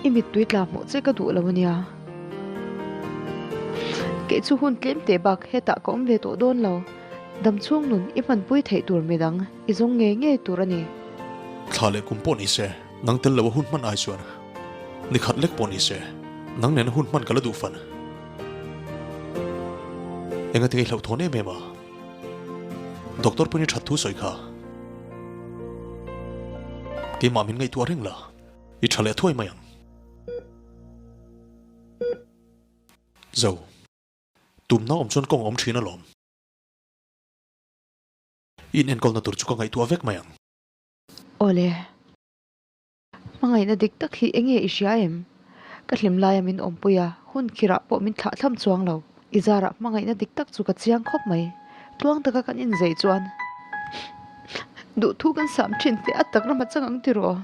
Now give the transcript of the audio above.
I mittui tla hmuh che ka duh lo ania. Kei chu hun tlem teh bak hetah ka awm ve tawh dawn lo. Damchhung nun i hmanpui theih tur midang i zawng ngei ngei tur a ni. Thla leh kum pawh ni se, nang tel lo a hun hman ai chuan ni khat lek pawh ni se, nang nena hun hman ka la duh fan. Engati nge i hlauhthawn em em a? Doctor pawhin i that thu sawi kha. Keimah min ngaihtuah reng la, i tha leh thuai mai ang. Zo, tumna awm chuan kawng a awm thin alawm. I inenkawlna tur chu ka ngaihtuah vek mai ang. Awle, hmangaihna dik tak hi enge i hria em? Ka hlim laia min awmpui a, hun khirah pawh min thlah thlam chuang lo. I zarah hmangaihna dik tak chu ka chiang khawp mai. Tluang taka kan inzei chuan duhthu kan sam thin te a tak rama chang ang tiraw?